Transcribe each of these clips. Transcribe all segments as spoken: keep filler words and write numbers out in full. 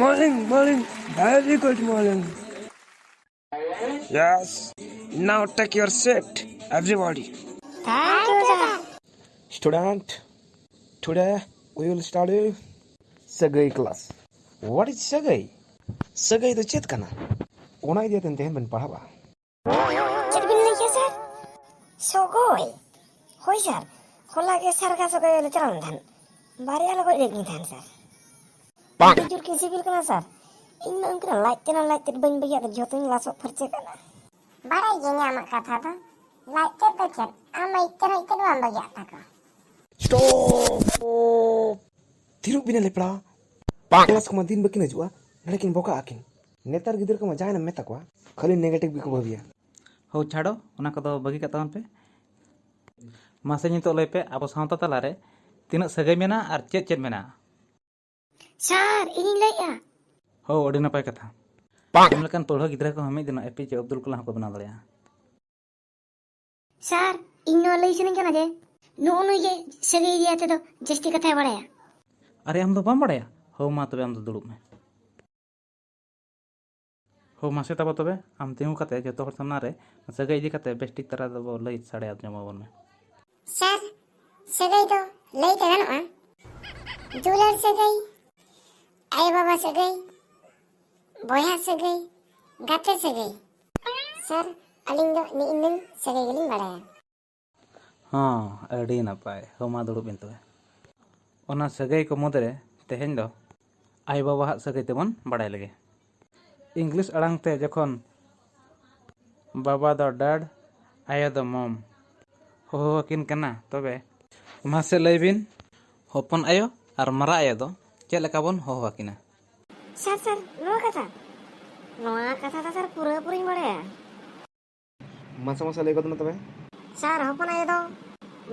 Morning, morning, very good morning. Yes, now take your seat, everybody. Thank you, sir. Student, today we will study ᱥᱟᱹᱜᱟᱹᱭ class. What is ᱥᱟᱹᱜᱟᱹᱭ? ᱥᱟᱹᱜᱟᱹᱭ ᱫᱚ ᱪᱮᱫ ᱠᱟᱱᱟ? ᱚᱱᱟ ᱤᱫᱤ ᱠᱟᱛᱮ ᱛᱮᱦᱮᱧ ᱵᱚᱱ ᱯᱟᱲᱦᱟᱜᱼᱟ᱾ ᱪᱮᱫ ᱵᱤᱱ ᱞᱟᱹᱭ ᱠᱮᱫᱟ, ᱥᱟᱨ? ᱥᱚᱜᱚᱭ? ᱦᱳᱭ, ᱥᱟᱨ, ᱦᱚᱞᱟ ᱜᱮ ᱥᱟᱨᱜᱟ ᱥᱚᱜᱚᱭ ᱞᱮ ᱪᱟᱞᱟᱣ ᱞᱮᱱ ᱛᱟᱦᱮᱸᱫ᱾ ᱵᱟᱨᱭᱟ ᱞᱮ ᱜᱚᱡ ᱞᱮᱫ ᱠᱤᱱ ᱛᱟᱦᱮᱸᱫ, ᱥᱟᱨ᱾ ᱟᱹᱰᱤ ᱡᱳᱨ ᱠᱤᱱ ᱥᱤᱵᱤᱞ ᱠᱟᱱᱟ, ᱥᱟᱨ᱾ ᱤᱧ ᱢᱟ ᱩᱱᱠᱤᱱᱟᱜ ᱞᱟᱡ ᱛᱮᱫ ᱞᱟᱡ ᱛᱮᱫ ᱵᱟᱹᱧ ᱵᱟᱹᱜᱤᱭᱟᱜ ᱛᱮ ᱡᱷᱚᱛᱚᱧ ᱞᱟᱥᱚᱜ ᱯᱷᱟᱨᱪᱟ ᱠᱟᱱᱟ᱾ ᱵᱟᱲᱟᱭ ᱜᱤᱭᱟᱹᱧ ᱟᱢᱟᱜ ᱠᱟᱛᱷᱟ ᱫᱚ᱾ ᱞᱟᱡ ᱛᱮᱫ ᱫᱚ ᱪᱮᱫ? ᱟᱢ ᱢᱟ ᱤᱛᱟᱹ ᱦᱚᱸ ᱤᱛᱟᱹ ᱫᱚ ᱵᱟᱢ ᱵᱟᱹᱜᱤᱭᱟᱜ ᱛᱟᱠᱚ᱾ Stop! ᱛᱷᱤᱨᱚᱜ ᱵᱤᱱ ᱞᱮᱯᱲᱟ᱾ ᱠᱞᱟᱥ ᱠᱚᱢᱟ ᱫᱤᱱ ᱵᱟᱹᱠᱤᱱ ᱦᱤᱡᱩᱜᱼᱟ, ᱱᱚᱰᱮ ᱠᱤᱱ ᱵᱚᱠᱟᱜ ᱟᱹᱠᱤᱱ᱾ ᱱᱮᱛᱟᱨ ᱜᱤᱫᱽᱨᱟᱹ ᱠᱚᱢᱟ ᱡᱟᱦᱟᱸᱭ ᱮᱢ ᱢᱮᱛᱟ ᱠᱚᱣᱟ, ᱠᱷᱟᱹᱞᱤ negative ᱜᱮᱠᱚ ᱵᱷᱟᱹᱵᱤᱭᱟ᱾ ᱦᱳ ᱪᱷᱟᱲᱚ, ᱚᱱᱟ ᱠᱚᱫᱚ ᱵᱟᱹᱜᱤ ᱠᱟᱜ ᱛᱟᱵᱚᱱ ᱯᱮ᱾ ᱢᱟᱥᱮ ᱱᱤᱛᱚᱜ ᱞᱟᱹᱭ ᱯᱮ, ᱟᱵᱚ ᱥᱟᱶᱛᱟ ᱛᱟᱞᱟᱨᱮ ᱛᱤᱱᱟᱹᱜ ᱥᱟᱹᱜᱟᱹᱭ ᱢᱮᱱᱟᱜᱼᱟ ᱟᱨ ᱪᱮᱫ ᱪᱮᱫ ᱢᱮᱱᱟᱜᱼᱟ? ᱥᱟᱨ, ᱤᱧᱤᱧ ᱞᱟᱹᱭᱮᱜᱼᱟ᱾ ᱦᱳ, ᱟᱹᱰᱤ ᱱᱟᱯᱟᱭ ᱠᱟᱛᱷᱟ᱾ ᱟᱢ ᱞᱮᱠᱟᱱ ᱯᱟᱹᱲᱦᱟᱹ ᱜᱤᱫᱽᱨᱟᱹ ᱠᱚᱦᱚᱸ ᱢᱤᱫ ᱫᱤᱱ ᱮ ᱯᱤ ᱡᱮ ᱟᱵᱫᱩᱞ ᱠᱟᱞᱟᱢ ᱦᱚᱸᱠᱚ ᱵᱮᱱᱟᱣ ᱫᱟᱲᱮᱭᱟᱜᱼᱟ᱾ ᱥᱟᱨ, ᱤᱧ ᱱᱚᱣᱟ ᱞᱟᱹᱭ ᱥᱟᱱᱟᱧ ᱠᱟᱱᱟ ᱡᱮ ᱱᱩᱜᱼᱩ ᱱᱩᱭ ᱜᱮ ᱥᱟᱹᱜᱟᱹᱭ ᱤᱫᱤ ᱠᱟᱛᱮ ᱫᱚ ᱡᱟᱹᱥᱛᱤ ᱠᱟᱛᱷᱟᱭ ᱵᱟᱲᱟᱭᱟ᱾ ᱟᱨᱮ, ᱟᱢ ᱫᱚ ᱵᱟᱢ ᱵᱟᱲᱟᱭᱟ? ᱦᱳ, ᱢᱟ ᱛᱚᱵᱮ ᱟᱢ ᱫᱚ ᱫᱩᱲᱩᱵ ᱢᱮ᱾ ᱦᱳ, ᱢᱟᱥᱮ ᱛᱟᱵᱚ ᱛᱚᱵᱮ, ᱟᱢ ᱛᱤᱸᱜᱩ ᱠᱟᱛᱮ ᱡᱚᱛᱚ ᱦᱚᱲ ᱥᱟᱢᱱᱟ ᱨᱮ ᱥᱟᱹᱜᱟᱹᱭ ᱤᱫᱤ ᱠᱟᱛᱮ ᱵᱮᱥ ᱴᱷᱤᱠ ᱛᱟᱨᱟ ᱫᱚᱵᱚ ᱞᱟᱹᱭ ᱥᱟᱰᱮ ᱟᱸᱡᱚᱢ ᱟᱵᱚᱱ ᱢᱮ᱾ ᱥᱟᱨ, ᱥᱟᱹᱜᱟᱹᱭ ᱫᱚ ᱞᱟᱹᱭ ᱛᱮ ᱜᱟᱱᱚᱜᱼᱟ, ᱫᱩᱞᱟᱹᱲ ᱥᱟᱹᱜᱟᱹᱭ, ᱟᱭᱳᱼᱵᱟᱵᱟ ᱥᱟᱹᱜᱟᱹᱭ, ᱵᱚᱭᱦᱟ ᱥᱟᱹᱜᱟᱹᱭ, ᱜᱟᱛᱮ ᱥᱟᱹᱜᱟᱹᱭ᱾ ᱥᱟᱨ, ᱟᱹᱞᱤᱧ ᱫᱚ ᱱᱤᱜ ᱤᱱᱟᱹᱝ ᱥᱟᱹᱜᱟᱹᱭ ᱜᱮᱞᱤᱧ ᱵᱟᱲᱟᱭᱟ᱾ ᱦᱚᱸ, ᱟᱹᱰᱤ ᱱᱟᱯᱟᱭ᱾ ᱦᱚᱸ, ᱢᱟ ᱫᱩᱲᱩᱵ ᱵᱤᱱ ᱛᱚᱵᱮ᱾ ᱚᱱᱟ ᱥᱟᱹᱜᱟᱹᱭ ᱠᱚ ᱢᱩᱫᱽᱨᱮ ᱛᱮᱦᱮᱧ ᱫᱚ ᱟᱭᱳᱼᱵᱟᱵᱟᱣᱟᱜ ᱥᱟᱹᱜᱟᱹᱭ ᱛᱮᱵᱚᱱ ᱵᱟᱲᱟᱭ ᱞᱮᱜᱮ᱾ English ᱟᱲᱟᱝ ᱛᱮ ᱡᱚᱠᱷᱚᱱ ᱵᱟᱵᱟ ᱫᱚ dad, ᱟᱭᱳ ᱫᱚ mom ᱦᱚᱦᱚ ᱟᱹᱠᱤᱱ ᱠᱟᱱᱟ, ᱛᱚᱵᱮ ᱢᱟᱥᱮ ᱞᱟᱹᱭ ᱵᱤᱱ, ᱦᱚᱯᱚᱱ ᱟᱭᱳ ᱟᱨ ᱢᱟᱨᱟᱝ ᱟᱭᱳ ᱫᱚ ᱪᱮᱫ ᱞᱮᱠᱟ ᱵᱚᱱ ᱦᱚᱦᱚ ᱟᱹᱠᱤᱱᱟ? ᱥᱟᱨ, ᱥᱟᱨ, ᱱᱚᱣᱟ ᱠᱟᱛᱷᱟ, ᱱᱚᱣᱟ ᱠᱟᱛᱷᱟ ᱫᱚ ᱥᱟᱨ ᱯᱩᱨᱟᱹ ᱯᱩᱨᱤᱧ ᱵᱟᱲᱟᱭᱟ᱾ ᱢᱟᱥᱮ ᱢᱟᱥᱮ ᱞᱟᱹᱭ ᱜᱚᱫ ᱢᱮ ᱛᱚᱵᱮ᱾ ᱥᱟᱨ, ᱦᱚᱯᱚᱱ ᱟᱭᱳ ᱫᱚ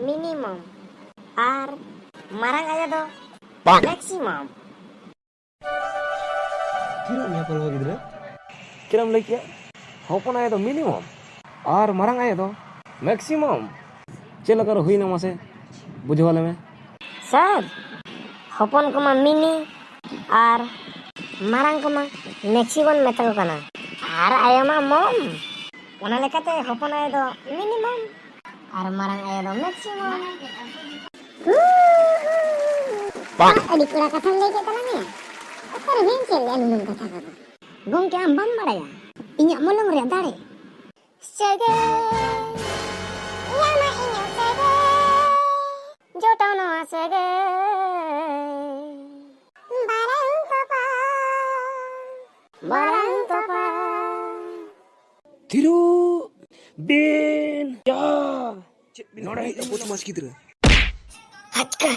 mini mom ᱟᱨ ᱢᱟᱨᱟᱝ ᱟᱭᱳ ᱫᱚ maximum᱾ ᱛᱷᱤᱨᱚᱜ ᱢᱮᱭᱟ ᱯᱟᱹᱨᱣᱟᱹ ᱜᱤᱫᱽᱨᱟᱹ᱾ ᱪᱮᱫ ᱮᱢ ᱞᱟᱹᱭ ᱠᱮᱜᱼᱟ? ᱦᱚᱯᱚᱱ ᱟᱭᱳ ᱫᱚ mini mom ᱟᱨ ᱢᱟᱨᱟᱝ ᱟᱭᱳ ᱫᱚ maximum᱾ ᱪᱮᱫ ᱞᱮᱠᱟ ᱨᱮ ᱦᱩᱭᱱᱟ ᱢᱟᱥᱮ ᱵᱩᱡᱷᱟᱹᱣ ᱟᱞᱮ ᱢᱮ᱾ ᱥᱟᱨ, ᱦᱚᱯᱚᱱ ᱠᱚᱢᱟ mini ᱟᱨ ᱢᱟᱨᱟᱝ ᱠᱚᱢᱟ ᱢᱮᱠᱥᱤ ᱵᱚᱱ ᱢᱮᱛᱟ ᱠᱚ ᱠᱟᱱᱟ᱾ ᱟᱨ ᱟᱭᱳ ᱢᱟ ᱢᱚᱢ᱾ ᱚᱱᱟ ᱞᱮᱠᱟᱛᱮ ᱦᱚᱯᱚᱱ ᱟᱭᱳ ᱫᱚ ᱢᱤᱱᱤᱢᱟᱢ᱾ ᱟᱨ ᱢᱟᱨᱟᱝ ᱟᱭᱳ ᱫᱚ ᱢᱮᱠᱥᱤᱢᱟᱢ᱾ ᱟᱹᱰᱤ ᱠᱚᱲᱟ ᱠᱟᱛᱷᱟᱢ ᱞᱟᱹᱭ ᱠᱮᱫ ᱛᱟᱞᱟᱝᱟ᱾ ᱚᱠᱟᱨᱮ ᱦᱩᱭᱮᱱ ᱪᱮᱫ ᱞᱮᱭᱟ ᱱᱩᱱᱟᱹᱝ ᱠᱟᱛᱷᱟ ᱠᱚᱫᱚ? ᱜᱚᱢᱠᱮ, ᱟᱢ ᱵᱟᱢ ᱵᱟᱲᱟᱭᱟ ᱤᱧᱟᱹᱜ ᱢᱚᱞᱚᱝ ᱨᱮᱭᱟᱜ ᱫᱟᱲᱮ? ᱥᱟᱹᱜᱟᱹᱭ, ᱤᱧᱟᱹᱜ ᱢᱟ ᱤᱧᱟᱹᱜ ᱥᱟᱹᱜᱟᱹᱭ, ᱡᱚᱴᱟᱣ ᱱᱚᱣᱟ ᱥᱟᱹᱜᱟᱹᱭ, ᱵᱟᱨᱟᱝ ᱛᱚᱯᱟ, ᱵᱟᱨᱟᱝ ᱛᱚᱯᱟ᱾ ᱛᱷᱤᱨᱩ, ᱵᱤᱱ, ᱡᱟ᱾ ᱪᱮᱫ ᱵᱤᱱ ᱱᱚᱰᱮ ᱦᱮᱡ ᱵᱚᱫᱢᱟᱥ ᱜᱤᱫᱽᱨᱟᱹ᱾ ᱦᱟᱪᱠᱟ᱾